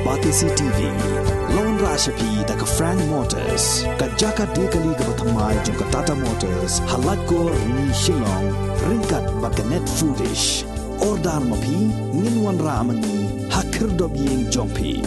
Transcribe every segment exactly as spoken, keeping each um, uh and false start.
Batesi T V. La wanrah sha phi da ka Frank Motors, ka jaka die kali kaba thymmai jong ka Tata Motors, ha Laitkor, Rni, Shillong, ryngkat bad ka Net Foodish. Order ma phi, ngin wanrah ma ngi ha khyrdop ïing jong phi.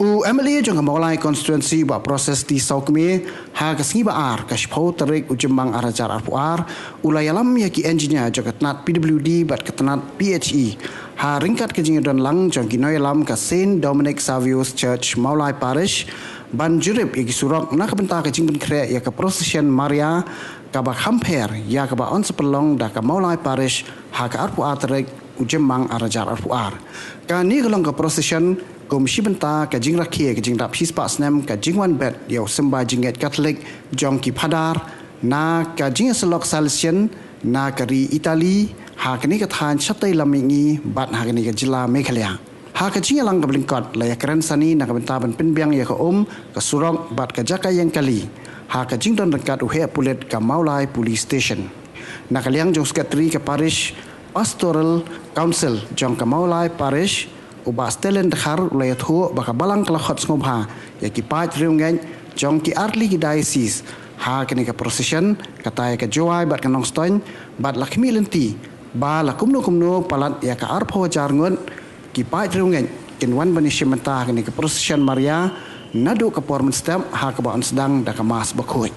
U M L A jong ka Mawlai Constituency, Bah Proses T Sawkmie, ha ka sngi ba ar, ka shiphew tarik u Jymmang ar hajar arphew ar, u la ïalam ïa ki engineer jong ka tnat P W D bad ka tnat P H E ha ryngkat ka jingïadon lang jong ki nongïalam ka Saint Dominic Saviour's Church, Mawlai Parish, ban jurip ïa ki surok na ka bynta ka jingpynkhreh ïa ka procession Maria kaba kham pher ïa kaba yn sa pynlong da ka Mawlai Parish ha ka arphew ar tarik u Jymmang ar hajar arphew ar. Kane ka long ka procession kum shi bynta ka jingrakhe ka jingdap shispah snem ka jingwan bet ïa u symbai jingngeit Katholik jong ki phadar na ka jingïasyllok Salesian na ka ri Italy, ha kane ka thaiñ shatei lam mihngi bad ha kane ka jylla Meghalaya. Ha ka jingïalang kaba lyngkot, la ïakren sani na ka bynta ban pynbiang ïa ka um, ka surok bad ka jaka ïeng kali, ha ka jingdon ryngkat u heh pulit ka Mawlai Police Station. Na ka liang jong Secretary ka Parish Pastoral Council jong ka Mawlai Parish, u Bah Stalin Dkhar, u la ïathuh ba ka Balang ka la khot sngewbha ïa ki paid riewngeit jong ki artylli ki diocese ha kane ka procession, kata ïa ka Jowai bad ka Nongstoiñ, bad la khmih lynti ba la kumno kumno palat ïa ka arphew hajar ngut ki paid riewngeit kin wan ban ïashim bynta ha kane ka procession Maria naduh ka por mynstep ha kaba yn sdang da ka Mass bakhuid.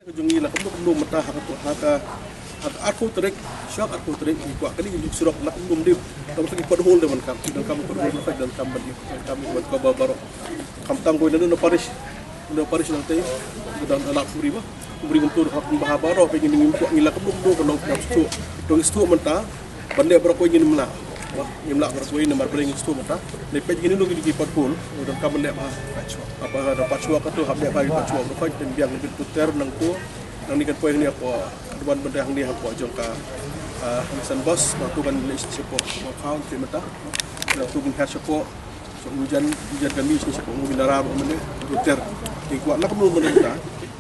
Ka jong ngi la kumno kumno mynta ha ka, ha ka, ha ka arphew tarik, sha ka arphew tarik ngi kwah kane ka surok la kumno kumno dei. Ka ba ki pothole dei ban kam, dei ban kam pothole, dei ban kam ban dei, ban kam ban ka ba baroh. Khamtam ko ïa na parish, na parish nangtei, ka dang anak Khumri ba. Khumri kumto ha kum ba ha baroh, phi ngi ngi kwah ngi la kumno kumno ka nong kam stu. Dong stu mynta, ban leh baroh ko ngin ym lah. Wah, ngin ym lah baroh ko namar ba ngi stu mynta. Leh peit ngin ym ngi ki pothole, dang kam ban leh ba. Apa da patchwork ka tu, hap leh ba ki patchwork, ba khoi pynbiang bit puter nangto. Nangne kan poi hangne hapoh, duwan ban dei hangne hapoh jong ka, ah, Nissan bus, nangto kan leit sha poh, poh Mawkhaw, te mynta. Nangto kan her sha poh, sha Umjan, Umjan kan mih sha poh Minara, ba mynne, puter. Te kwah la kumno mynne mynta.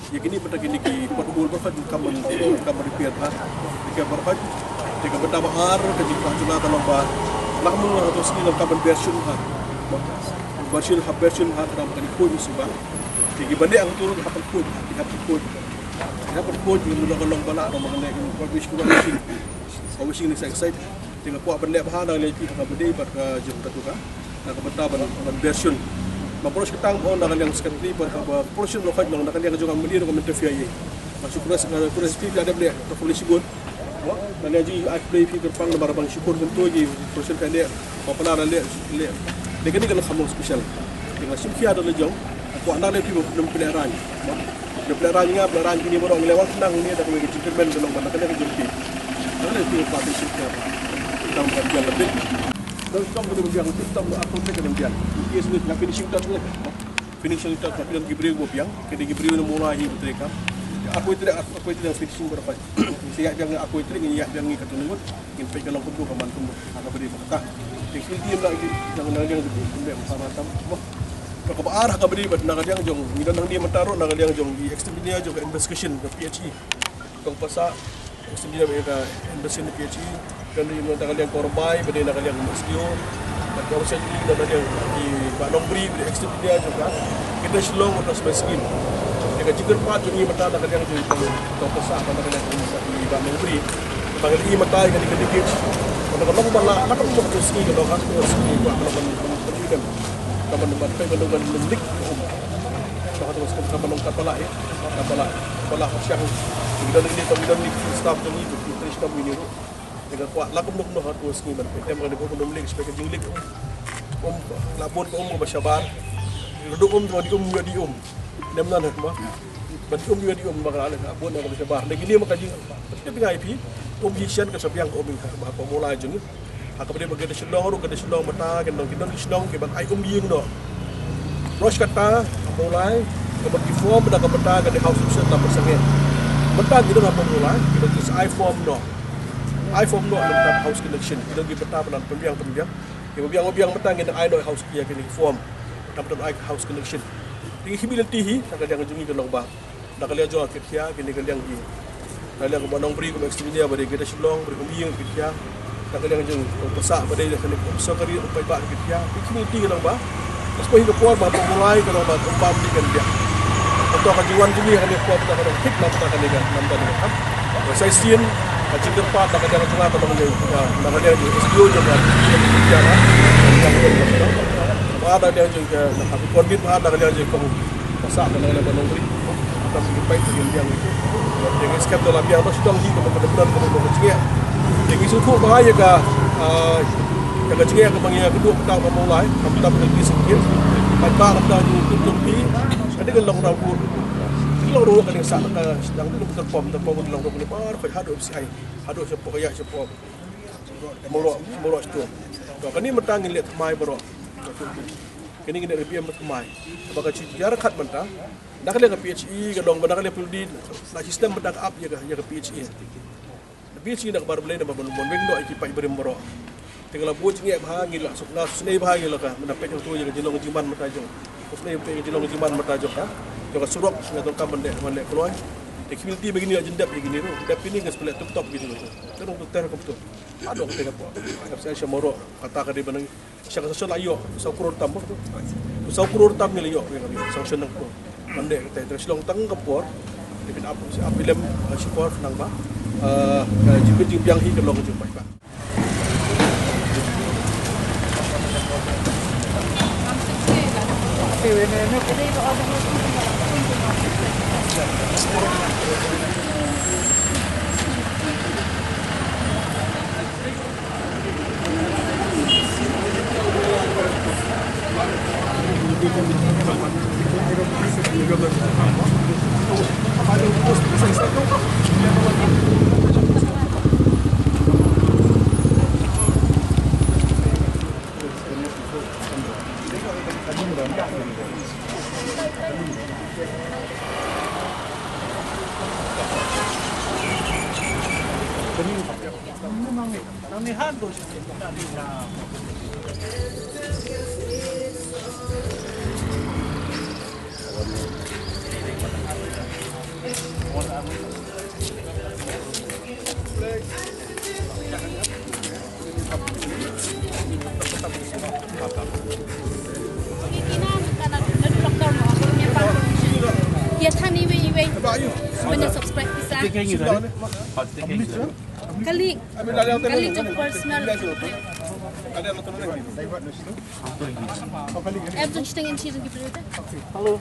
Ïa kine mynta kine ki pothole baroh kan kam ban, kam ban repair ha. Repair baroh. Te ka bynta ba ar, ka jingkwah jong nga ka long ba, la kumno ha to sngi long kam ban ber shun ha. Ber shun ha, ber shun ha, ka dang ban khuid shuh ba. Te ki ban leh hangto ruh hap ban khuid, ki hap ban khuid. Ki hap ban khuid, ki long, long ba la, long ba leh, ki washing, washing. Washing ni sa excite. Te nga kwah ban leh bha na leh phi ka ba dei bad ka jong ka tu ka. Na ka bynta ban, ban ber shun. Ma pros ka tang on na ka liang secretary bad ka ba pros shun lo khaj long na ka liang jong ka mali ro ka interfere ye. Ma shu pros, pros phi ka dep leh ka poli shibun. Na liang jong i ai play phi kyrpang na ba ban shukor kumto i pros shun ka leh. Ba pala na leh, leh. Leh kane ka long kham long special. Te nga shim khia da leh jong. Kwah na leh phi ba pynleh rang. Ba pynleh rang nga, pynleh rang kine baroh ngi leh wan khnang ne da kawei ka jingkyrmen ka long ba na ka leh ka jong phi. Ka leh phi ka pati shim khia. Tang ba biang ka bit. Dang tam ka dang biang, tip tam ba ato te ka dang biang. Yes ni, na finishing touch ni. Finishing touch, na finishing ki briew ba biang, ka dei ki briew na mula hi ba trei kam. Arphew tarik, arphew tarik finishing ba dapat. Ngi sa ïa biang arphew tarik, ngi ïa biang ngi katto ngut. Ngin peit ka long kumno ka man kumno. Ha kaba dei ba kata. Te ki dei na ki, na, na liang ki, kumno ba sama tam. Mo. Ka ba ar ha kaba dei ba na ka liang jong, ngi don hangne mynta ruh na ka liang jong, i extend jong ka investigation ka P H E. Kong Pasa, Sendiri ba ka embassy ni P H E, kan di na ka liang Korbai, ba dei na ka liang S D O, ba ka embassy ni na ka liang i ba Nongbri, ba dei extend dia juga. Kita Shillong, kita semai skin. Dia ka jingkyrpad jong i mynta na ka liang jong i Kong Pasa, ba na ka liang i ba Nongbri. Ba ka i mynta ka di ka dikit. Ba ka long ba la, ka long ba ka skin, ka long ka skin, ba ka long ba ka dikit. Ka ba na ba ka long ba lik. Ba ka long ka ba long ka pala, eh. Ka pala, ka pala ka siang. Kita ni, kita ni staff jong i. Kris kam ini ruh. Ïa ka kwah la kumno kumno ha tu sngi ban pyntem ka dei ba kumno lik, spek ka jinglik. Um, la bun ka um ba shabar. Redup um, ba di um, ba di um. Nem nan ha ma. Ba di um, ba di um, ba ka la bun ka shabar. Lagi ni ma ka jing. Kita pingai phi. Um hi shen ka shabiang ka um ha ba mula jong. Ha ka ba dei ba ka dei shnong ruh, ka dei shnong mata, ka dei shnong, ka dei shnong, ka ban ai um ïing noh. Rush kata, ka Mawlai, ka ban ki form, da ka bynta ka dei house option da ba sangeh. Bynta ki dei ha Mawlai, ki ban ki ai form noh. Ai form noh, da bynta house connection, ki dei ki bynta ban pynbiang, pynbiang. Ki pynbiang, pynbiang bynta ki dei ai noh house ki, ki dei form. Da bynta ai house connection. Dei humility hi, da ka liang jong ngi ka long ba. Da ka liang jong ka khia, ki dei ka liang ki. Na liang ka Bah Nongbri kum ex engineer ba dei ka dei Shillong, ba dei kum ïing ka dei. Na ka liang jong u Pasah ba dei ka dei kum sorkari, u paidbah ka dei. Ki community ka long ba. Pas pa hi ka por ba, ba Mawlai ka long ba, kum bam di kan dia. Ka to ka jingwan jong ngi ha kane ka por, ka long thik na ka liang ka namta ka kam. Ba sa shisien ka jingkyrpad na ka liang jong nga ka long jong, na ka liang jong S D O jong ka. Ba na ka liang jong ka, na ka Kordit ba na ka liang jong ka. Pasah ka na ka liang Bah Nongbri. Tam ki peit ki liang itu. Yang skep dalam yang tu sedang di tempat kebetulan kebetulan jingeh. Yang isu tu ba ïa ka, ah, ïa ka jingeh ka bang ïa ka duk ka ba Mawlai, kam tam ka ki sikit. Paidbah ka ta ju tu tu pi. Ka dei ka long raw. Ka long raw ka dei sa ka sedang tu ka pom, ka pom ka long raw ka dei bar ka haduh si ai. Haduh sha pok ïa sha pok. Mawlai, Mawlai tu. To kani mynta ngin leh thymmai baroh. Kani ngin leh R P M thymmai. Ba ka shi jar khat mynta. Na ka liang ka P H E ka long ba na ka liang P W D na system mynta ka ap ïa ka, ïa ka P H E. Na P H E na ka bar blei na ba ban ban weng noh ïa ki paidbah barim baroh. Te ka la buh jingeh bha ngi la suk na suk nei bha ngi la ka mynta peit hangto ïa ka jinglong jingman mynta jong. Suk nei peit ka jinglong jingman mynta jong ka. Jong ka surok nga dong ka ban leh, ban leh kloi. Te community ba kini la jin dep ïa kini ruh. Dep kini ka spelek tuk tok kini ruh. Te dong tu ter ka betul. Ado ka tengah po. Ka pisa sha Mawroh, kata ka dei ba nang sha ka sanction la ïoh, saw klur tam ba tu. Saw klur tam ngi la ïoh, ngi la ïoh sanction nang po. Mande ka tengah Shillong tang ka por. Dei phin ap, ap ilem, eh, shipor nang ba. Eh, ka jingbit jingbiang hi ka long jingpaidbah. Ïa than iwei iwei ban ïa subscribe pisa. Ka link, ka link jong personal. Em jong shiteng en shi jong ki brother. Hello.